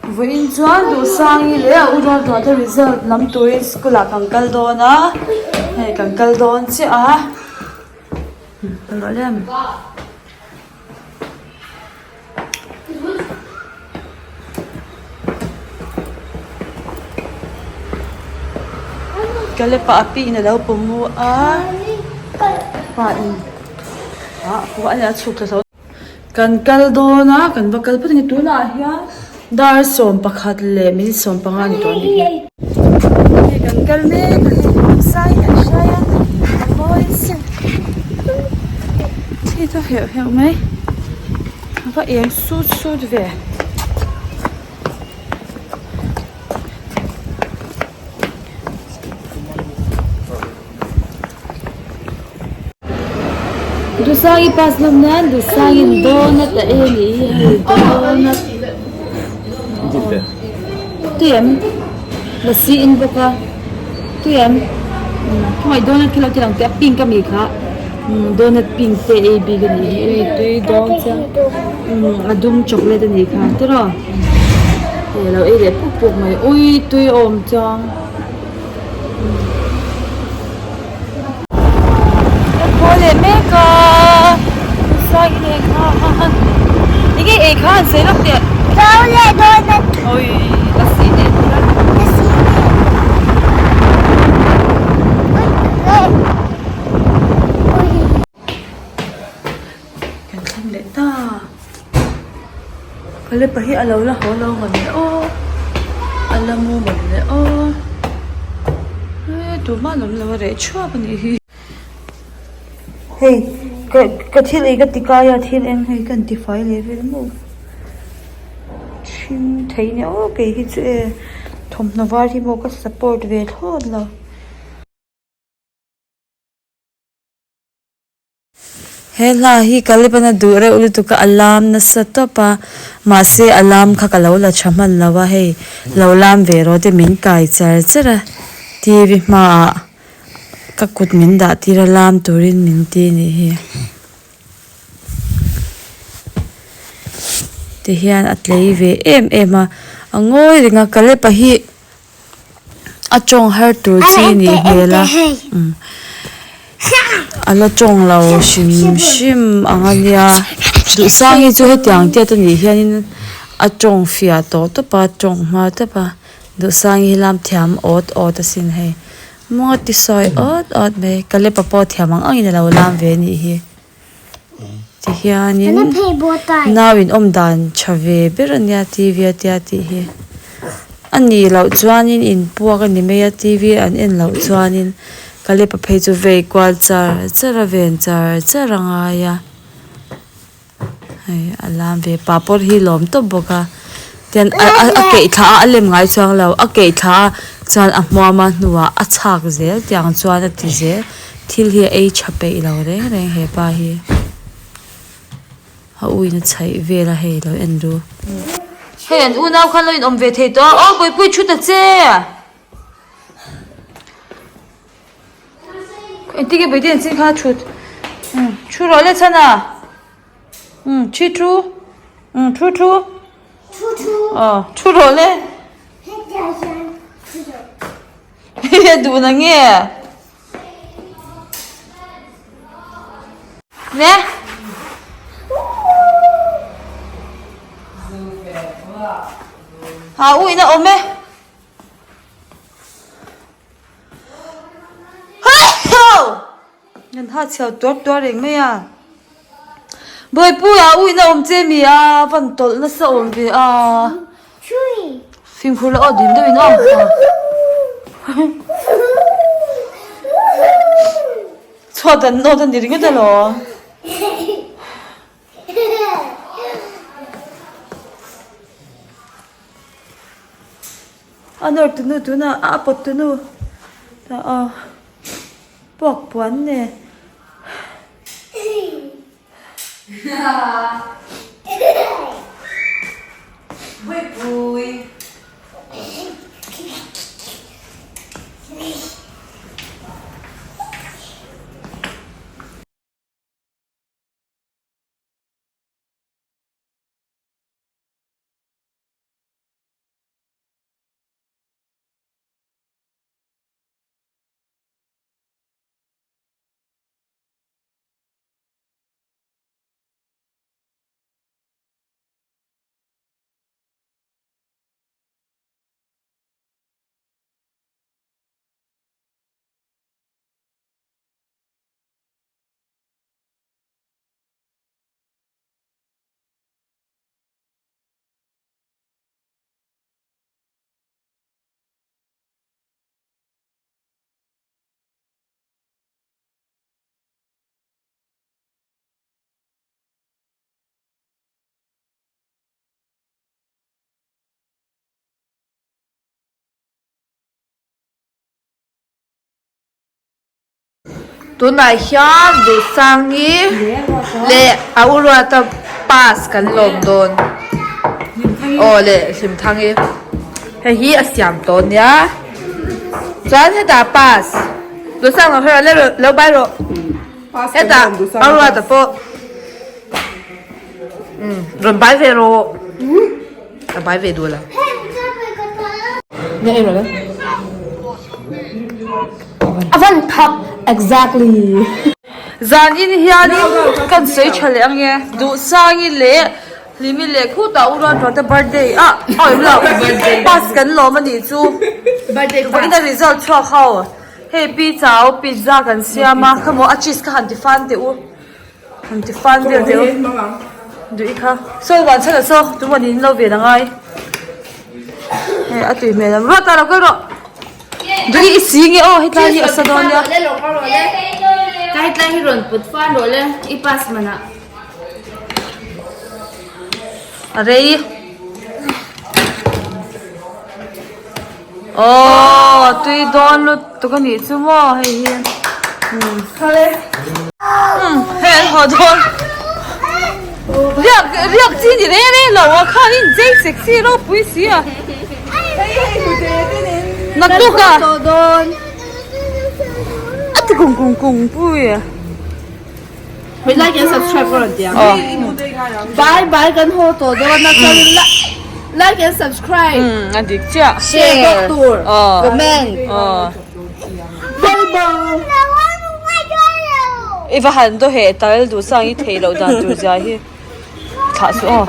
Vawiin chuan Duhsangi leh a u Ruatruata result lam turin school ah kan kal dawn a, hei kan kal dawn chiah a, kal rawh le. Kalepa a pi in a lo pawm a, pa in ah a nia a chhuk thla tho. Kan kal dawn a, kan va kal phawt a ni. Tunah hian dar 11 leh minute 15 a ni tawh a nih hi. Hei kan kal mek a ni, sai an hrai a, a mawi sin. Thi chu heuh heuh mai, a va eng sut sut ve. Duhsangi pass lam nan Duhsangin donut a ei a nih hi hei donut tui em lasi in bawk a tui em khawngaih donut khi lo ti lang teh a pink ami kha donut pink te ei bik a nih hi ui tui dawn chiang a dum chocolate a nih kha tiraw hei a lo ei leh puk puk mai ui tui awm chiang. Kan haw leh mek a sawi leh khan enge ei kha an sawi lawk teh Zo leh dawn a oi lasi nen khan lasi nen ui Kan thleng leh ta. Kalepa hi a lo la haw lo mawn le aw. A la mu mawn le aw. He tumah an awm lo a reh thuap a nih hi. Hei ka ka thil ei ka ti kai a thil eng hei ka intifai leh vel maw. Thing thei nia aw kei hi chu e thawmhnaw var hi maw ka support ve thlawt lo. He hla hi Caleb-an a duh reuh lutuk a, a lam nasa tawp a, mahse a lam kha ka lo la tha hman lo a, hei lo lam ve rawh te min kai char char a, TV hmaah ka kut min dah tir a lam turin min ti a nih hi. Tihian a tlei ve em em a, a ngawi reng a, Caleb-a hi. A tawng har tur chi nih hmel a a la tawng lo hrim hrim ang a nia duhsang hi chu hetiang tiat a nih hianin a tawng fiah tawh tawp a tawng hma tawp a duhsang hi lam thiam awt awt asin hei maw ti sawi awt awt mai kalepa pawh thiam ang angin a lo lam ve a nih hi. Tihianin nau in awm dan tha ve ber a nia TV a tia tih hi a nih loh chuanin in puak a ni mai a TV an en loh chuanin Kalepa phei chu vei kual char char a ven char char a ngai a hei a lam ve papawr hi lawm tawp bawk a. Tian a a a keih thla a a lem ngai chuang lo a keih thla a chuan a hmuam a hnuah a chhak zel tiang chuan a ti zel thil hi a ei tha peih lo reng reng hepa hi a uina chhaih vel a hei lo en ru. Hei an unau khan lo in awm ve thei tawh a aw Bawihpui thu ta che. Engtin nge Bawihte an chin khan a thut thu rawh le chhan a. Umm thi thu umm thu thu Thu thu aw thu rawh le Hetiang hian thu rawh Hehe duh na nge Ne Ha u in a awm e. An ha chhiau tuar tuar reng mai a. Bawihpuia u in a awm che mi a van tawlh nasa awm ve a. Fimkhur la aw dim deuh in aw. Chhuat an nawt a ni ringawt alawm. A nawr tunu tunah a pawt tunu tah aw. Puak puan nen. Tunah hian Duhsangi leh a u Ruata pass kan lawm dawn. Aw leh Hlimthangi. Hei hi a siam tawh nia. Chuan hetah pass Duhsang lo hre rawh lo bai rawh. Hetah a Ruata pawh rawn bai ve rawh. A bai ve duh lo. Nia ei rawh le. A van thak exactly. Zanin hianin kan sawi tha leh ange Duhsangi leh Hlimi leh khutah u Ruatruata birthday ah a awm lo pass kan lawm a nih chu vawiin a result chhuak ho hei pizza aw pizza kan siam a khamaw a cheese kha han ti fan teh u. Han ti fan vel teh u. Duh i kha. Sawi van chhan a saw. Tumaw niin lo ven angai. Hei a tui hmel ang. Ruat ah lo kal rawh. Duh i i si nge aw hetlai hi a sa dawn nia. Ka hetlai hi rawn put fan rawh le i pass man ah. A rei. Aww a tui dawn lutuk a nih chu maw hei hi umm umm hei an haw dawn riak riak chi ni reng reng lo a khan in chei sexy ropui si a naktuk a a ti kung kung kung pui a. Hei like and subscribe ka rawn ti ang. Bye bye kan haw tawh dawn a chuan in like and subscribe. Umm a dik chiah. Share bawk tur. Comment. Bye bye. I va han daw heh tal duh sang i theih loh dan tur zia hi thlah suh aw.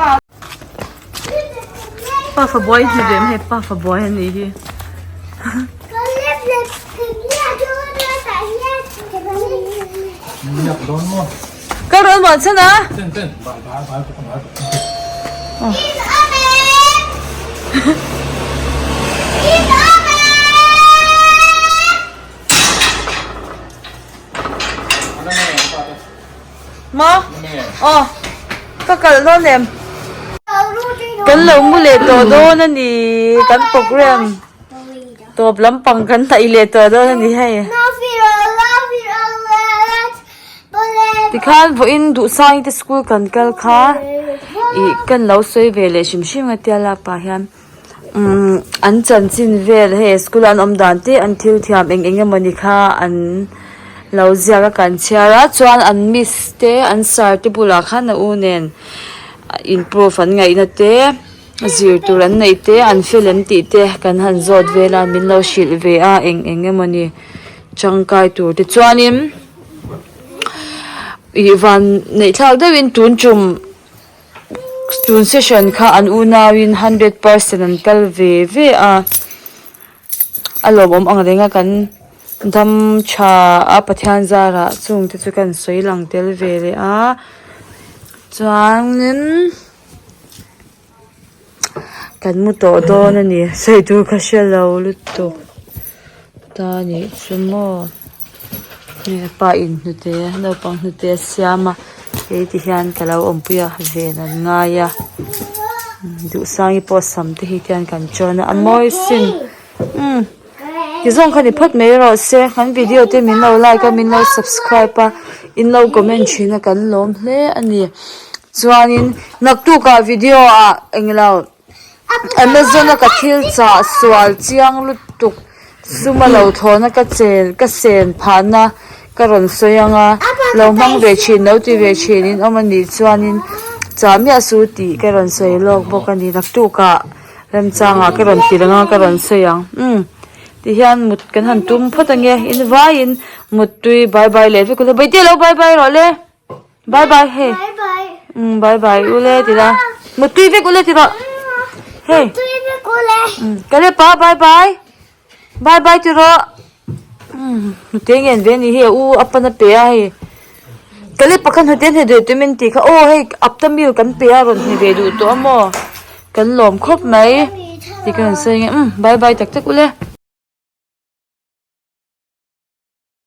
Pa fa buai hnu ve hei pa fa buai a nih hi. Ka rawn muan chhan a. Maw? Aw, ka kalh dawn em? Kan lo mu leh tawh dawn a ni, kan program tawp lampang kan hnaih leh tawh dawn a ni hei. Tikhan vawiin Duhsangi te school kan kal kha ih kan lo sawi ve leh hrim hrim a tia lap ah hian umm an chanchin vel hei school a an awm dan te an thil thiam eng eng emawni kha an lo ziak a kan chhiar a chuan an miss te an sir te bulah khan a u nen improve an ngaihna te zir tur an neih te an fel an tih te kan han zawt vel a min lo hrilh ve a eng eng emawni tangkai tur te chuanin ih van neih thlak deuhin tun tum. Tun session kha an unauin 100% an kal ve ve a, a lawmawm ang reng a kan dam tha a Pathian zarah chung te chu kan sawi lang tel ve leh a chuanin kan mu tawh dawn a ni sawi tur ka hre lo lutuk ta nih chu maw. Hei pa in hnute naupang hnute a siam a hei ti hian ka lo awmpui a ven an ngai a duhsangi pawh sam te hi tian kan chawn a a mawi sin umm ti zawng kha ni phawt mai rawh se kan video te min lo like a min lo subscribe a in lo comment thin a kan lawm hle a ni chuanin naktukah video ah englo. Amazon a ka thil chah sual chiang lutuk sum a lo thlawna ka chen ka sen phahna ka rawn sawi ang a lo hmang ve thin lo ti ve thin in awm a nih chuanin chah miah su tih ka rawn sawi lawk bawk a ni naktukah remchangah ka rawn ti reng a ka rawn sawi ang umm tihian mut kan han tum phawt ange in vaiin muttui bye bye leh vek ula bawihte lo bye bye rawh le. Bye bye hei. Bye bye. Um bye bye ule ti la. Mutui vek ule ti rawh. Hei. Mutui vek ule. Um ka le pa bye bye. Bye bye ti rawh. Um hnute ngen ve ni hi a u a pan a pe a hei. Ka le pakhat hnute hne duh tumin ti kha aw hei aptamil kan pe a rawn hne ve duh tawh a maw. Kan lawm khawp mai. Ti ka rawn sawi nge um bye bye tak tak ule.